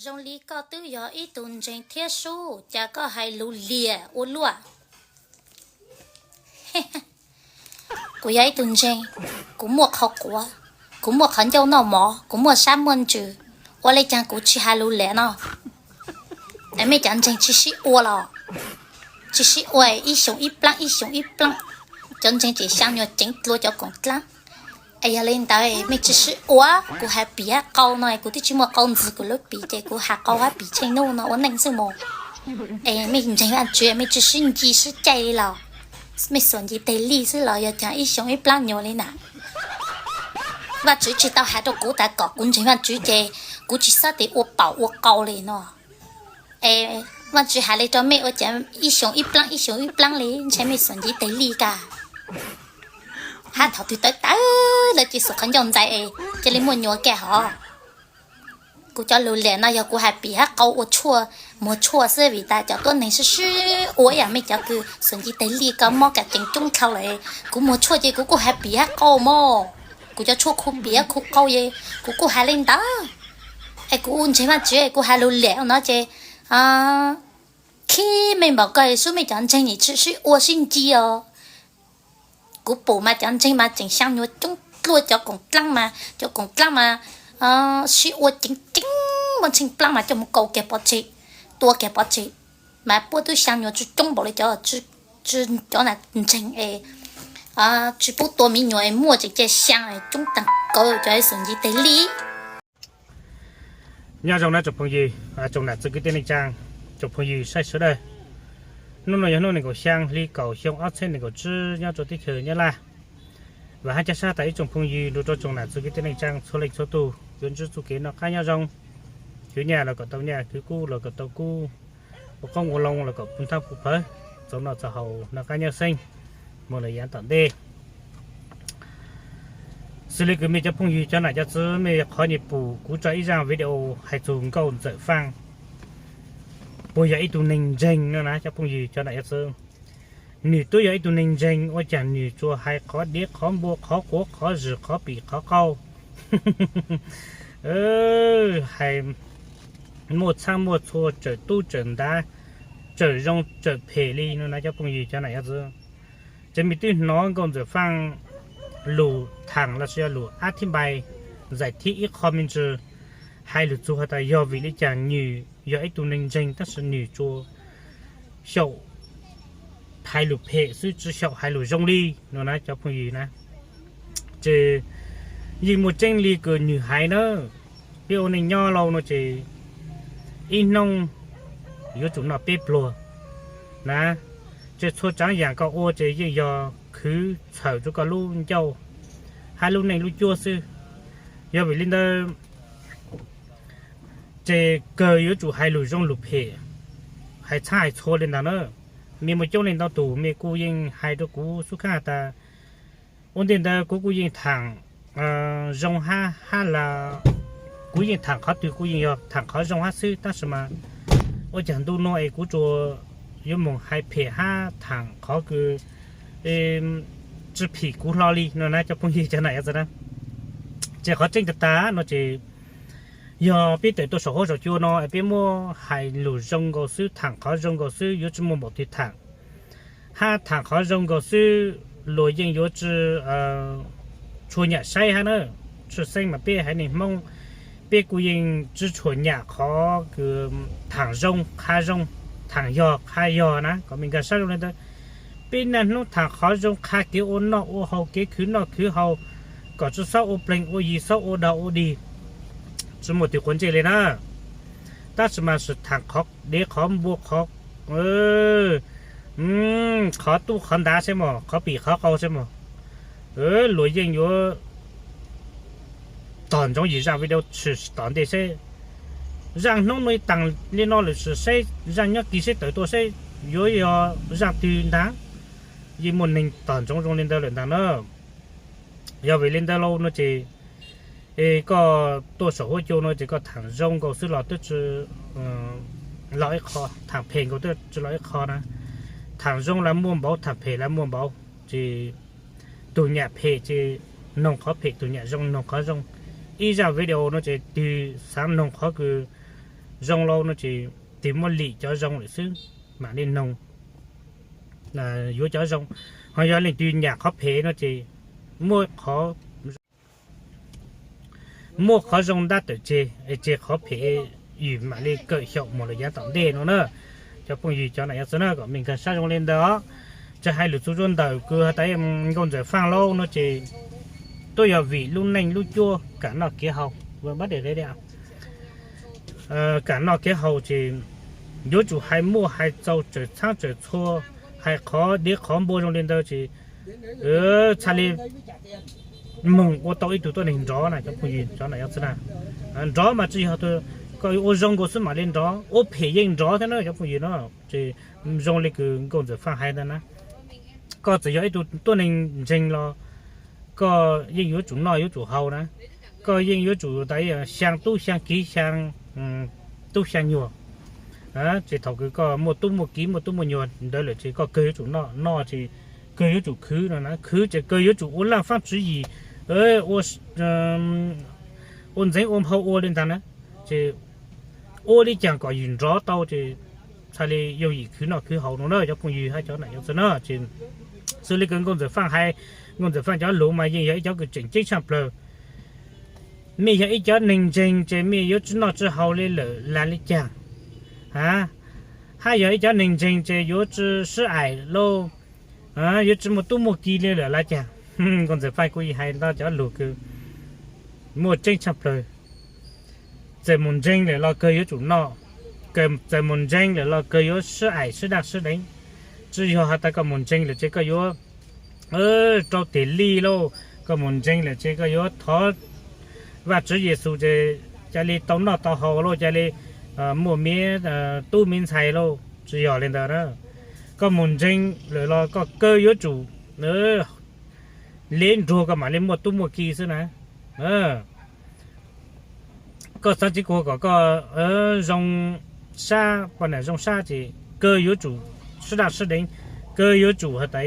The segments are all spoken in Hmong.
Zoo li koj twb yog ib tug ntseeg thiab sub, cas koj hais lus liam ua luaj. Kuv yog ib tug ntseeg, kuv muaj qhov quav, kuv muaj qhov ncauj noj mov, kuv muaj sab muaj ntsws, ua li cas kuv tsis hais lus liam no? Es mej cov ntseeg tsis sib ua los? Tsis sib ua, ib xyoos ib plaab, ib xyoos ib plaab, cov ntseeg ces xyaa nyuag ceev dlua cov koom dlaab. Es yog li ntawd mej tsis sib ua, kuv hais pim hab qau no kuv twb tsis muaj qau ntxiv kuv lub pim ces kuv hais qau hab pim tsheej nub no ua neej xwb mog. Es mej ntseeg Vaajtswv mej tsis sib nci sib caij li los? Mej xuas nci teg lij xwb los yog caag ib xyoos ib plaab nyuag li na? Vaajtswv tsis tau has rua kuv tas kom kuv ntseeg Vaajtswv ces kuv tsis xob tes ua paum ua qau li no. Es Vaajtswv has li rua mej ua cas ib xyoos ib plaab ib xyoos ib plaab li, ntshe mej xuas nci teg lij kag. Hab thaum twg tawv tawv lawm ces xuas qhov ncauj ntxais es cia li muaj nyuas kag hov. Kuv cov lus liam no yog kuv hais pim hab qau ua tshuaj, muag tshuaj xwb vim tas cov tuab neeg sib sib ua ib yam mej cov kws xuas nci teg lij ko mob kas cees coob dlhau lawm. Kuv muag tshuaj ces kuv kuj hais pim hab qau mog. Kuv cov tshuaj khu pim hab khu qau es kuv kuj hais li ntawd. Es kuv ntseeg Vaajtswv kuv hais lus liam no ces khib mej npaum ko sub, mej cov ntseeg nim tsis sib ua sib nci os. Kuv pum mas cov ntseeg mas tseem xyaa nyuag coob dlua cov koom dlaab mas, cov koom dlaab mas sib ua ceev ceev, muaj tsheej plaab mas coj mus kaus kiag pov tseg, tua kiag pov tseg. Mas puab twb xyaa nyuag tsi coob npaum li cov, cov ntseeg es tsis pub tua miv nyuas es muaj tseem cia xyaa coob taag kawg cov xuas nci teg lij. Nyob zoo nawb tsoom phooj ywg, tsoom nam txiv kwv tij neej tsaa, tsoom phooj ywg saib sawv daws. Hnub no yog hnub nees nkaum xyaa hli kaum xyoo ob txhiab nees nkaum tsib nyob rua teb chaws Nyab Laj. Vam hab ca sab tas ib tsoom phooj ywg nrug rua tsoom nam txiv kwv tij neej tsaa txhua leej txhua tug yuav ntsib txuj kev noj qaab nyob zoo. Khwv nyaj los kom tau nyaj, khwv kub los kom tau kub, ua qoob ua loo los kom puv nthab puv phawv, txaus noj txaus haus noj qaab nyob xeeb moog lawm yaav tom ntej. Xws li kws mej cov phooj ywg cov nam cov txiv mej qhov nyuas pum kuv tso ib zaaj video hais txug Nkauj Ntxawm Faaj puas yog ib tug neeg ntseeg no na cov phooj ywg cov nam cov txiv. Nwg twb yog ib tug neeg ntseeg ua caag nwg tsuas hais qhov dev qhov npua qhov quav qhov zwm qhov pim qhov qau, hais muaj txhaab muaj txhua, tsawm tub tsawm ntav, tsawm zoo tsawm phem li no na cov phooj ywg cov nam cov txiv. Ces mej twb hnov Nkauj Ntxawm Faaj lug thaam los sis yog lug ab thib npai zais thib ib qho me ntsis, hais lug txug has tas yog vim li caag nwg yog ib tug neeg ntseeg tab sis nwg tsuas xyaum hais lug phem xwb tsi xyaum hais lug zoo li no na cov phooj ywg na. Ces yeej muaj tseeb li kws nwg hais na. Peb ua neej nyob lauj no ces ib hnub yuav tsum noj peb pluag na. Ces txhua tsaav yaam koj ua ces yeej yog khwv txhawm rua koj lub ncauj hab lub neej lub cuab xwb. Yog vim li ntawd ces kawg yuav tsum hais lug zoo lug phem, hais txhaab hais txhua li ntawd na. Mej muaj coob leej ntau tug mej kuj yeej hais rua kuv xub khaab has tas ua ntej ntawd kuv kuj yeej thaam zoo hab, hab las kuv yeej thaam qhov twg kuj yeej yog thaam qhov zoo hab xwb tab sis mas ua caag ntu nuav es kuv tsuas yuav moog hais phem hab thaam qhov kws tsi phim kuv hlo li no na cov phooj ywg cov nam cov txiv na. Ces qhov tseeb tag tag no ces yog peb tawm tuaj saum huab saum cua no es peb muab hais lug zoo nkaus xwb, thaam qhov zoo nkaus xwb, yuav tsi muaj npaum twg thaam. Hab thaam qhov zoo nkaus xwb, luag yeej yuav tsi tshua nyam saib hab na. Tshwj xeeb mas peb haiv neeg Hmoob, peb kuj yeej tsi tshua nyam qhov kws thaam zoo qha zoo, thaam yog qha yog na, kom mej nkag sab zoo li ntawd. Peb niaj hnub thaam qhov zoo qha kev ua noj ua haus, kev khwv noj khwv haus, kom tsi xob ua pleeg ua yig, xob ua dog ua dig, tsi muaj twg quav ntsej li na. Tab sis mas thaam qhov dev qhov npua qhov, qhov tub qhov ntav saib mog, qhov pim qhov qau saib mog, luag yeej yuav tog ntsoov yim zaaj video tshwm tom ntej seb zaaj hnub nuav taag li no lawm, saib zaaj nyob kis seb tawm tuaj seb yuav yog zaaj twg ntaag. Yeej muaj neeg tog ntsoov zoo li ntawd lawm ntaag na. Yog vim li ntawd lauj no ces koj tuaj saum huab cua no ces koj thaam zoo nkaus xwb los twb tsi los ib qho, thaam phem nkaus twb tsi los ib qho na. Thaam zoo los muaj npaum, thaam phem los muaj npaum. Ces tug nyam phem ces noog qhov phem, tug nyam zoo noog qhov zoo. Ib zaaj video no ces twg xaav noog qhov kws zoo lauj no ces tig muaj lim cov zoo lawm xwb mam li noog yuav cov zoo. Ho yog leej twg nyam qhov phem no ces muaj qhov muaj qhov zoo ntab tawm tseg es tseg qhov phem, yus mam li kawm xyaum mus lawm yav tom ntej no na. Cov phooj ywg cov nam yog txwv na, kom mej nkag sab zoo li ntawd os. Tsis hais lwm txuv zuag ntawm kws has tas Nkauj Ntxawm Faaj lauj no ces tuaj yog vim lub neej lub cuab kam noj kev haus, kam noj kev haus ces yuav tsum hais muaj hais txaus tsawm txhaab tsawm txhua, hais qhov dev qhov npua zoo li ntawd ces txhaj li moog ua tau ib tug tuab neeg nrov na cov phooj ywg cov nam yog txwv na. Nrov mas tsis yog koj ua zoo nkaus xwb mam li nrov, ua phem yeej nrov thiab na cov phooj ywg no. Ces zoo li kws Nkauj Ntxawm Faaj hais ntawd na, koj txawm yog ib tug tuab neeg ntseeg los koj yeej yuav tsum noj yuav tsum haus na, koj yeej yuav tsum tas xyaa tub xyaa kiv xyaa tub xyaa nyuag. Ces thaum kws koj muaj tub muaj kiv muaj tub muaj nyuag ntawd lawm ces koj kawg yuav tsum noj, noj ces kawg yuav tsum khwv no na, khwv ces kawg yuav tsum ua laaj faab tswv yim, ua ntxeev ua nphau ua li ntag na. Ces ua li caag kom yus nrov tau ces txhaj li yooj yim khwv noj khwv haus no na cov phooj ywg hab cov nam yog txwv na. Ces xws li kws Nkauj Ntxawm Faaj hais, Nkauj Ntxawm Faaj cov lug mas yeej yog ib cov kws tseem ceeb tshaj plawg. Mej yog ib cov neeg ntseeg ces mej yuav tsi noj tsi haus li lawm laag li caag, hab yog ib cov neeg ntseeg ces yuav tsi sib aim lauj, yuav tsi muaj tub muaj ki li lawm laag caag. Nkauj Ntxawm Faaj kuj hais ntau cov lug kws muaj tseeb tshaj plawg. Txawm mus ntseeg lawm los kawg yuav tsum noj, txawm mus ntseeg lawm los kawg yuav sib aim sib daj sib deev. Tsi yog has tas koj mus ntseeg lawm ces koj yuav rau tes lij lauj, koj mus ntseeg lawm ces koj yuav thov Vaajtswv Yexus ces ca le tau noj tau haus lauj, ca le muaj miv tub miv ntxhais lauj, tsi yog li ntawd na. Koj mus ntseeg lawm los koj kawg yuav tsum le nruag koj mam li muaj tub muaj ki xwb na. Koj xaav tsi kuas kom koj zoo sab, poj nam zoo sab ces kawg yuav tsum sib daj sib deev, kawg yuav tsum has tas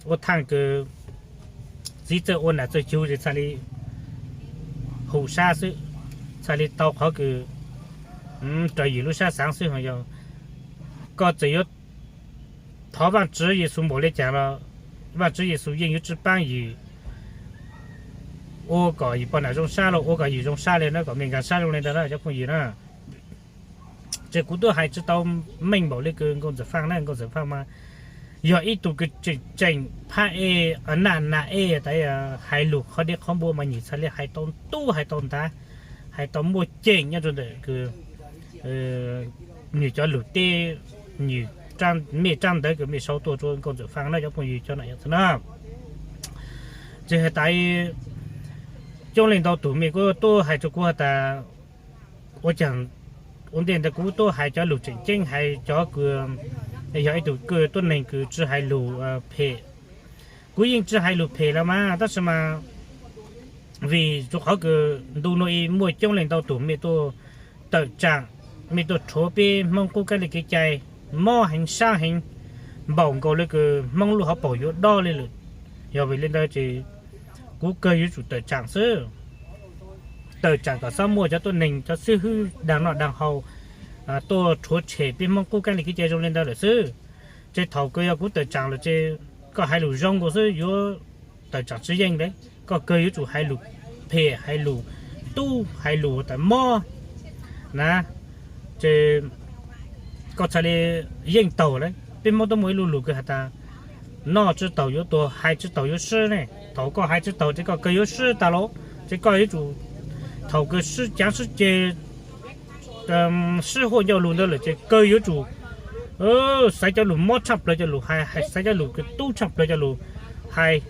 ua thaaj kws txiv txawj ua nam txawj cuv ces txhaj li hum sab xwb, txhaj li tau qhov kws raws yus lub sab xaav xwb. Ho yog koj txawm yuav thov Vaajtswv Yexus npaum li caag los Vaajtswv Yexus yeej yuav tsi paab yus ua kom yus poj nam zoo sab los ua kom yus zoo sab li na, kom mej nkag sab zoo li ntawd na cov phooj ywg na. Ces kuv tub hais tsi tau meej npaum li kws Nkauj Ntxawm Faaj na. Nkauj Ntxawm Faaj mas yog ib tug kws tseem tseem phab ej, naj nas ej tas hais lug qhov dev qhov npua mas nwg txhaj li hais tau ntub hais tau ntav, hais tau muaj ceem nyob rua ntawm kws nwg cov lug teb, nwg mej rab ntawv kws mej sau tuaj rua Nkauj Ntxawm Faaj na cov phooj ywg cov nam yog txwv na. Ces has tas coob leej ntau tug mej kuj tub hais rua kuv has tas ua caag ua ntej ntawd kuv tub hais cov lug tseem ceeb, hais cov kws yog ib tug kws tuab neeg kws tsi hais lug phem. Kuv yeej tsi hais lug phem los mas tab sis mas vim rua qhov kws ntu nuav ib muaj coob leej ntau tug mej tuaj tawm tsaam, mej tuaj rhuav peb Hmoob qub kab li kev cai mob heev sab heev, npaum nkaus li kws Hmoob lub hauv paug yuav dob li lawm. Yog vim li ntawd ces kuv kawg yuav tsum tawm tsaam xwb. Tawm tsaam kom xob muaj cov tuab neeg cov xib hwb daag noj daag haus tuaj rhuav tshem peb Hmoob qub kab li kev cai zoo li ntawd lawm xwb. Ces thaum kws yog kuv tawm tsaam lawm ces koj hais lug zoo nkaus xwb yuav tawm tsaam tsi yeej le. Koj kawg yuav tsum hais lug phem, hais lug tub, hais lug tas mob na, ces koj txhaj li yeej taug le. Peb Hmoob tuaj muaj ib lu lug kws has tas noj tsi taug yuav tuag, hais tsi taug yuav swb ne. Thaum koj hais tsi taug ces koj kawg yuav swb tag lauj. Ces koj yuav tsum, thaum kws swb caav swb ceg, swb huaj ncauj lug ntawd lawm ces kawg yuav tsum xaiv cov lug mob tshaj plawg cov lug hais, hais xaiv cov lug kws tub tshaj plawg cov lug hais,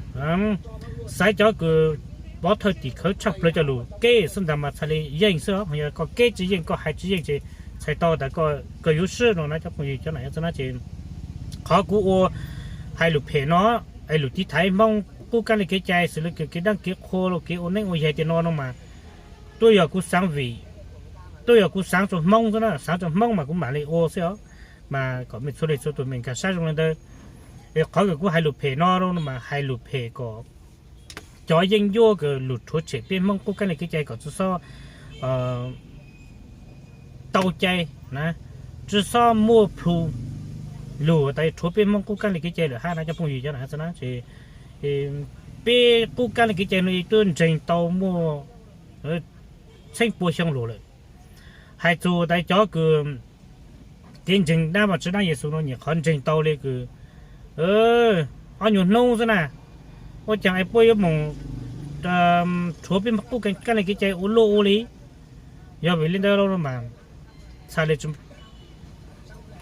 xaiv cov kws pov thawj tim khawv tshaj plawg cov lug keb xwb ntag mas txhaj li yeej xwb. Yog koj keb tsi yeej, koj hais tsi yeej ces txhais tau tas koj kawg yuav swb no na cov phooj ywg cov nam yog txwv na. Ces qhov kuv ua hais lug phem no, es lug tiv thaiv Hmoob qub kab li kev cai xws li kws kev dlaab kev qhua los kev ua neeb ua yaig tias no no mas tuaj yog kuv xaav vim, tuaj yog kuv xaav rua Hmoob xwb na, xaav rua Hmoob mas kuv mam li ua xwb os. Mas kom mej txhua leej txhua tug mej nkag sab zoo li ntawd. Es qhov kws kuv hais lug phem no mas hais lug phem kom cov yeeb ncuab kws lug rhuav tshem peb Hmoob qub kab li kev cai kom tsi xob tau cai na, tsi xob muaj plhu lug tas rhuav peb Hmoob qub kaab le kev cai lawm hab na cov phooj ywg cov nam txiv na. Peb qub kaab le kev cai nuav twb ntseeg tau muaj txheeb pua xyoo lug lawm. Hais txug tas cov kws kev ntseeg dab Vaajtswv dab Yexus nuav nyuam qhuav ntseeg tau le kws ob nyuag nub xwb na, ua caag es puab yuav moog rhuav peb Hmoob qub kaab le kev cai ua luaj ua li. Yog vim le ntawd mas txhaj le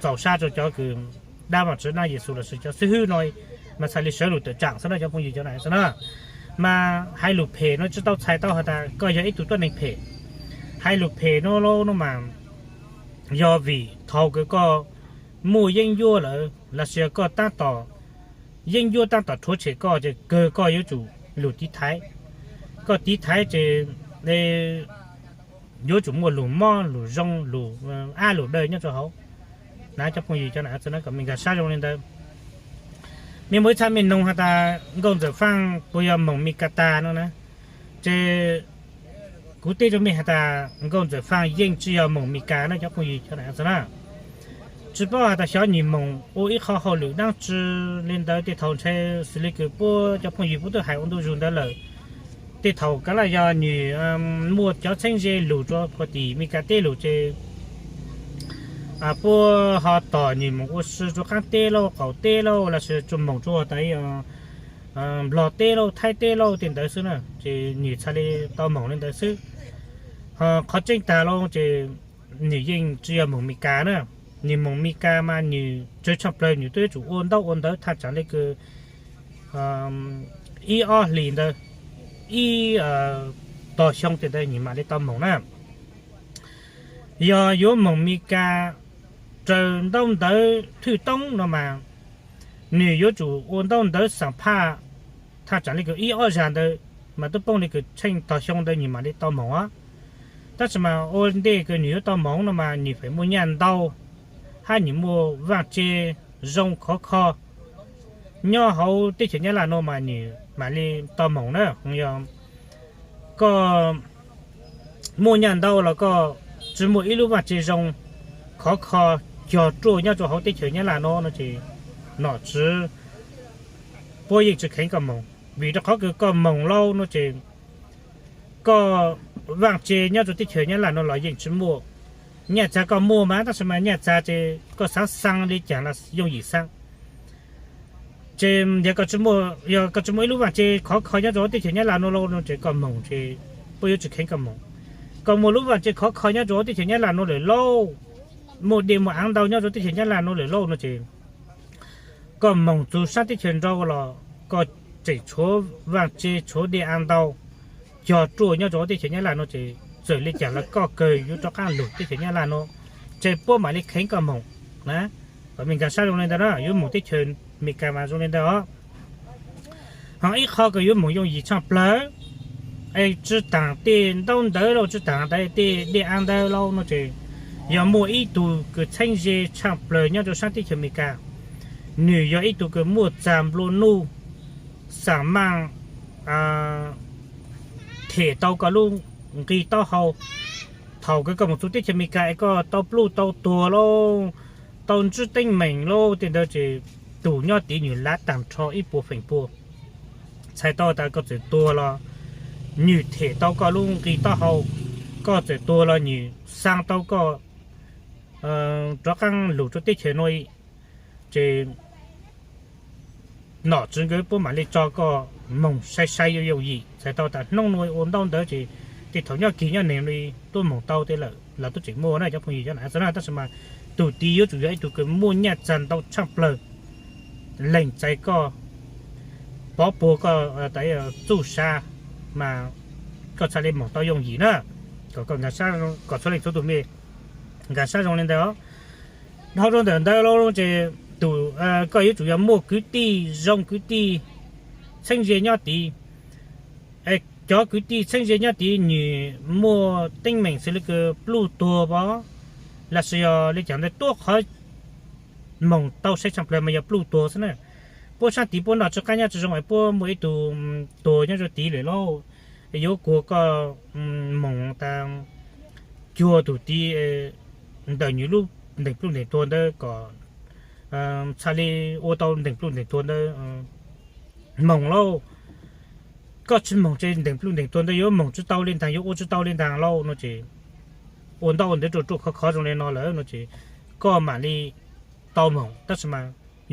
txaus sab rua cov kws dab Vaajtswv dab Yexus lossis cov xib hwb no mas txhaj le sawv lug tawm tsaam xwb na cov phooj ywg cov nam txiv na. Mas hais lug phem no tsi tau txhais tau has tas koj yog ib tug tuab neeg phem. Hais lug phem no lauj no mas yog vim thaus kws koj muaj yeeb ncuab lawm lossis koj taab tom yeeb ncuab taab tom rhuav tshem koj ces kawg koj yuav tsum lug tiv thaiv. Koj tiv thaiv ces yuav tsum muaj lug mob lug zoo lug ab lug dawj nyob rua hauv na cov phooj ywg cov nam txiv na, kom mej nkag sab zoo le ntawd. Mej muaj ib txhab mej noog has tas Nkauj Ntxawm Faaj puas yog moog Mes Kas tas no na, ces kuv teb rua mej has tas Nkauj Ntxawm Faaj yeej tsi yog moog Mes Kas na cov phooj ywg cov nam txiv na. Tsi paub has tas xyov nwg moog ua ib qho hauj lwm dlaab tsi le ntawd tej thaus ntshe xws le kws puab cov phooj ywg puab twb hais ua ntu zug ntawd lawm. Tej thaus kav laj yog nwg muaj cov txheeb ze lug rua puag tim Mes Kas teb lug ces puab ho tom nwg moog ua si rua qaab teb lauj qaum teb lauj lossis tsuas moog rua tas Nplog teb lauj Thaib teb lauj tej ntawd xwb na, ces nwg txhaj le tau moog le ntawd xwb. Ho qhov tseeb tag lauj ces nwg yeej tsi yog moog Mes Kas na. Nwg moog Mes Kas mas nwg tsawg tshaaj plawg nwg twb yuav tsum ua ntaub ua ntawv thaj tsaam le kws ib ob hlis ntawd, ib tog xyoo tej ntawd nwg maam le tau moog na. Yog yuav moog Mes Kas raws ntaub ntawv thwj toob no mas nwg yuav tsum ua ntaub ntawv xam phaj thaj tsaam le kws ib ob zag ntawd mas tub poob le kws tsheej tog xyoo ntawd nwg maam le tau moog os. Tab sis mas ua ntej kws nwg yuav tau moog no mas nwg feem muaj nyaj ntau hab nwg muaj vaaj tse zoo khov kho nyob hauv teb chaws Nyab Laj no mas nwg maam le tau moog na. Yog koj muaj nyaj ntau los koj tsi muaj ib lub vaaj tse zoo khov kho cog ruaj nyob rua hauv teb chaws Nyab Laj no no ces nom tswv puab yeej tsi kheev koj moog, vim rau qhov kws koj moog lauj no ces koj vaaj tse nyob rua teb chaws Nyab Laj no los yeej tsi muaj. Nyaj txag koj muaj mas tab sis mas nyaj txag ces koj xaav xaa le caag los yooj yim xaa. Ces yog koj tsi muaj ib lub vaaj tse khov kho nyob rua teb chaws Nyab Laj no lauj no ces koj moog ces puab yuav tsi kheev koj moog. Koj muaj lub vaaj tse khov kho nyob rua teb chaws Nyab Laj no lawm lauj, muaj dej muaj aav ntau nyob rua teb chaws Nyab Laj no lawm lauj no ces koj moog txug saab teb chaws nrau los koj tseem tshuav vaaj tse tshuav dej aav ntau cog ruaj nyob rua teb chaws Nyab Laj no ces txawm le caag los koj kawg yuav rov qaab lug teb chaws Nyab Laj no, ces puab maam le kheev koj moog na. Kom mej nkag sab zoo le ntawd na, yuav moog teb chaws Amelikas mas zoo le ntawd os. Ho ib qho kws yuav moog yooj yim tshaaj plawg, es tsi taag tej ntaub ntawv lauj tsi taag tej dej aav ntawv lauj no ces yog muaj ib tug kws txheeb ze tshaaj plawg nyob rua saab teb chaws Amelikas, nwg yog ib tug kws muaj txag nplua nuj, xaam maaj them tau koj lub nqi taub hau. Thaus kws koj moog txug teb chaws Amelikas es koj tau pluj tau tuag lauj, tau ntsib teeb meem lauj tej ntawd ces tug nyob tid nwg lav taag nrho ib puas feem pua. Txhais tau tas koj txawm tuag los nwg them tau koj lub nqi taub hau, koj txawm tuag los nwg xaa tau koj rov qaab lug rua teb chaws nuav, ces nom tswv nkawd puab maam le tso koj moog sai sai yooj yooj yim. Txhais tau tas nub nuav ua ntaub ntawv ces tej thaum nyob kig nyob neeg li tuab moog tau tej lawm los tub tseem muaj na cov phooj ywg cov nam txiv na, tab sis mas tug tid yuav tsum yog ib tug kws muaj nyaj txag ntau tshaaj plawg, lees txais koj, pov puag koj tas txuj sa, mas koj txhaj le moog tau yooj yim na. Kom koj, kom txhua leej txhua tug mej nkag sab zoo le ntawd os. Dhau rua ntawm ntawd lauj ces tug, koj yuav tsum yog muaj kwv tij zoo kwv tij txheeb ze nyob tid. Cov kwv tij txheeb ze nyob tid nwg muaj teeb meem xws le kws pluj tuag pov, lossis yog le caag ntawd tuab qhov moog tau sai tshaaj plawg mas yog pluj tuag xwb na. Puab saab tid puab noj tsi qab nyob tsi zoo es puab muaj ib tug tuag nyob rua tid lawm lauj, yuav kuas koj moog tas cuag tug tid ntawm nws lub nteem pluj nteem tuag ntawd kom txhaj li ua tau nteem pluj nteem tuag ntawd moog lauj. Koj tsi moog ces nteem pluj nteem tuag ntawd yuav moog tsi tau li ntaag, yuav ua tsi tau li ntaag lauj no ces ua ntau ua ntawd ruaj ruaj khov khov zoo li no lawm no ces koj mam li tau moog. Tab sis mas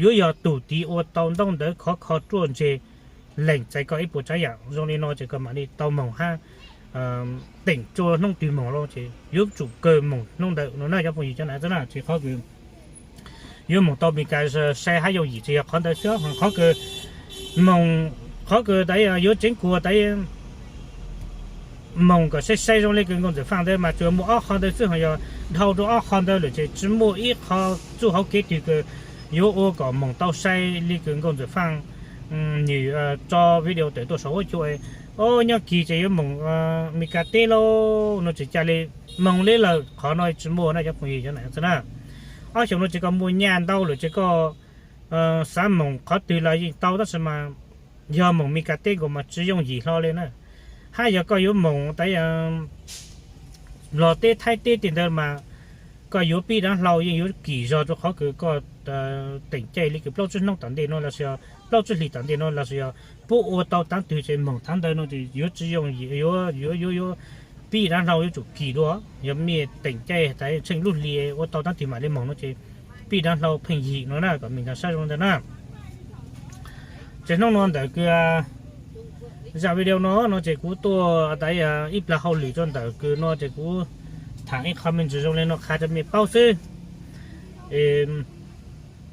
yuav yog tug tid ua tau ntau ntawd khov kho ruaj ntseg lees txais koj ib puas tsaav yaam zoo li no ces koj mam li tau moog hab teem tsua hnub twg moog lauj ces yuav tsum kawg moog hnub ntawd no na cov phooj ywg cov nam txwv na. Tsis qhov kws yuav moog tau Meskas saib hab yooj yim tsis yog qhov ntawd xwb, qhov kws moog, qhov kws tas yuav tseev kuas tas moog kom saib saib zoo li kws Nkauj Ntxawm Faaj ntawd mas tsuas muaj ob qho ntawd xwb, ho yog dhau rua ob qho ntawd lawm ces tsis muaj ib qho txuj hauv kev twg kws yuav ua kom moog tau saib li kws Nkauj Ntxawm Faaj nwg tso video tawm tuaj saum huab cua, o, nyob kis ces yuav moog Meskas teb lauj no tsis ca li moog li lawm, qhov no tsis muaj na cov phooj ywg cov nam txwv na. Ob xyoos no ces koj muaj nyaj ntau lawm ces koj xav moog qhov twg los yeej tau tab sis mas yog moog Meskas teb nkaus mas tsis yooj yim hlo li na. Hab yog koj yuav moog tas Nplog teb Thaib teb tej ntawd mas koj yuav pib daav hlau yeej yuav kim zog rua qhov kws koj teem caij li kws plaub tsib hnub tom ntej no lossis yog plaub tsib hlis tom ntej no lossis yog puab ua tau taav twg ces moog taav ntawd no ces yuav tsis yooj yim, yuav, yuav, yuav, yuav pib daav hlau yuav tsum kim dua. Yog mej teem caij tas tsheej lub hli ua tau taav twg mam li moog no ces pib daav hlau pheej yim no na kom Meskas saib zoo ntawd na. Ces hnub no ntawm kws zaj video no no ces kuv tuaj tas ib plag hauj lwm rua ntawm kws no ces kuv thaam ib qho me ntsis zoo li no qha rua mej paub xwb.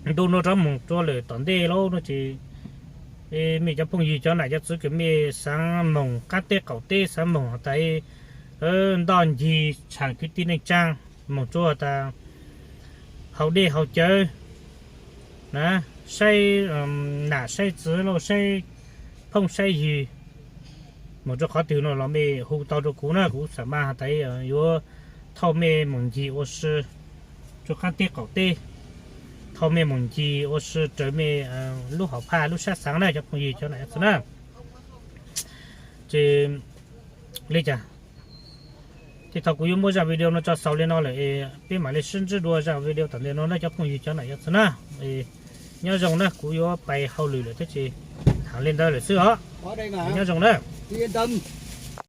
Ntu no rov moog rua lawm tom ntej lauj no ces mej cov phooj ywg cov nam cov txwv kws mej xaav moog qaab teb qaum teb, xaav moog tas ntoj ncig tshaam kwv tij neej tsaa, moog rua tas haus dej haus cawv na, saib nam saib txwv lauj, saib phooj saib ywg, moog rua qhov twg no los mej hu tau rua kuv na, kuv xam mas tas yuav thauj mej moog ncig ua si rua qaab teb qaum teb, thauj mej moog ncig ua si raws mej lub hom phaj lub sab xaav na cov phooj ywg cov nam txwv na. Ces li cas tej thaum kuv yuav muab zaj video no tso xaus li no lawm es peb mam li sib ntsib dua zaj video tom ntej no na cov phooj ywg cov nam txwv na. Nyob zoo na, kuv yuav pais hauj lwm lawm thiab ces thaam li ntawd lawm xwb os. Nyob zoo na.